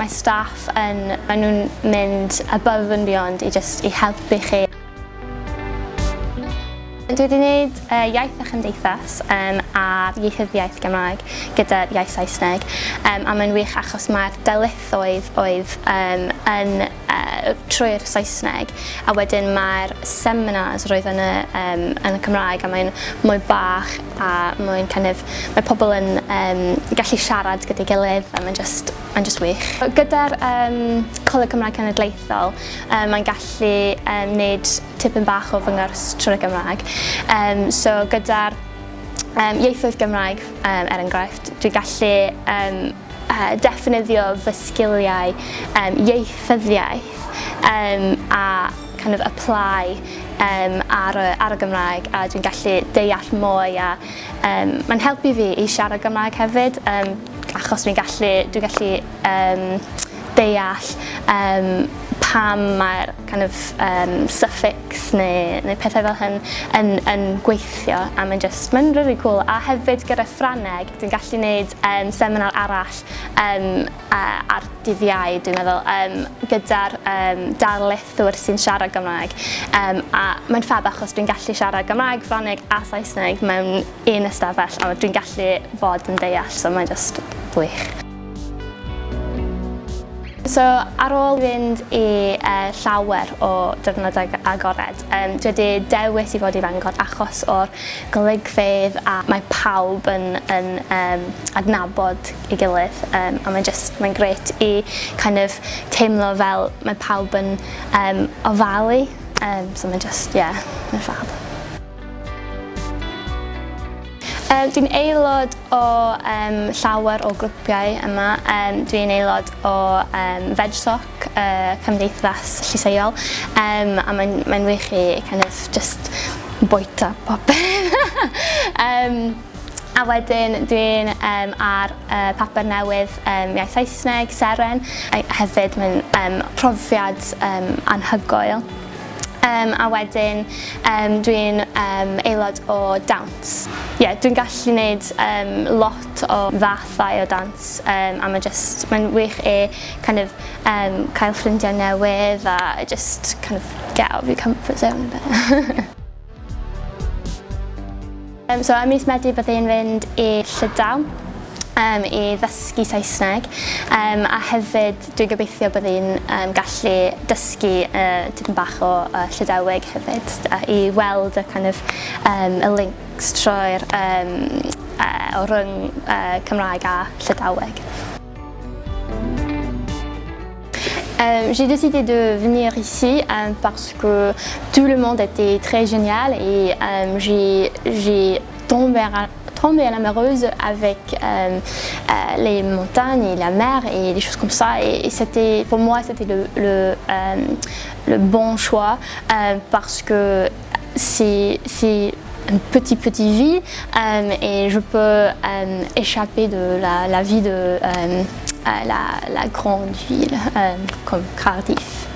Mae staff yn, maen nhw'n mynd above and beyond i just i helpu chi. Dwi wedi gwneud iaith a chymdeithas a'r ieithyddiaeth Gymraeg gyda'r iaith Saesneg a mae'n wych achos mae'r darlithoedd oedd yn trwy'r Saesneg a wedyn mae'r seminars roedd yn y, yn y Cymraeg a mae'n mwy bach a mae'n kind of, mae pobl yn gallu siarad gyda'i gilydd a mae'n just wych. Gyda'r Coleg Cymraeg Cenedlaethol, mae'n gallu wneud tipyn bach o fy ngwrs trwy'r Gymraeg. So gyda'r ieithoedd Gymraeg, er enghraifft, dwi'n gallu defnyddio fy sgiliau ieithyddiaeth a kind of apply ar y Gymraeg a dwi'n gallu deall mwy a mae'n helpu fi i siarad Gymraeg hefyd achos dwi'n gallu deall pam mae'r kind of suffix neu pethau fel hyn yn gweithio a mae'n really cool. A hefyd gyda Ffrangeg, dwi'n gallu gwneud seminar arall ar dydd Iau, dwi'n meddwl, gyda'r darlithwr sy'n siarad Gymraeg. A mae'n fab achos dwi'n gallu siarad Gymraeg, Ffrangeg a Saesneg mewn un ystafell a dwi'n gallu fod yn deall, so mae'n just wych. So, ar ôl fynd i llawer o diwrnodau agored, dwi wedi dewis i fod i Fangor achos o'r golygfeydd a mae pawb yn adnabod ei gilydd a mae'n grêt i kind of teimlo fel mae pawb yn ofalu. So mae'n just, yeah, mae'n fab. Dwi'n aelod o llawer o grwpiau yma. Dwi'n aelod o VegSoc, Cymdeithas Llysieuol, a mae'n wych i kind of just bwyta popeth. A wedyn dwi'n ar papur newydd iaith Saesneg, Seren. A hefyd mae'n profiad anhygoel. A wedyn dwi'n aelod o dawns. Yeah, dwi'n gallu gwneud lot o fathau o dawns a mae'n wych i kind of cael ffrindiau newydd a just kind of get out of your comfort zone a bit. So ym mis Medi byddai'n fynd i Llydaw i ddysgu Saesneg a hefyd dwi'n gobeithio byddai'n gallu dysgu tipyn bach o Llydaweg hefyd i weld y kind of, y links trwy'r o rhwng Cymraeg a Llydaweg. J'ai décidé de venir ici parce que tout le monde était très génial et j'ai tombé amoureuse avec les montagnes et la mer et des choses comme ça. Et c'était, pour moi, c'était le bon choix parce que c'est une petite petite vie et je peux échapper de la vie de la grande ville comme Cardiff.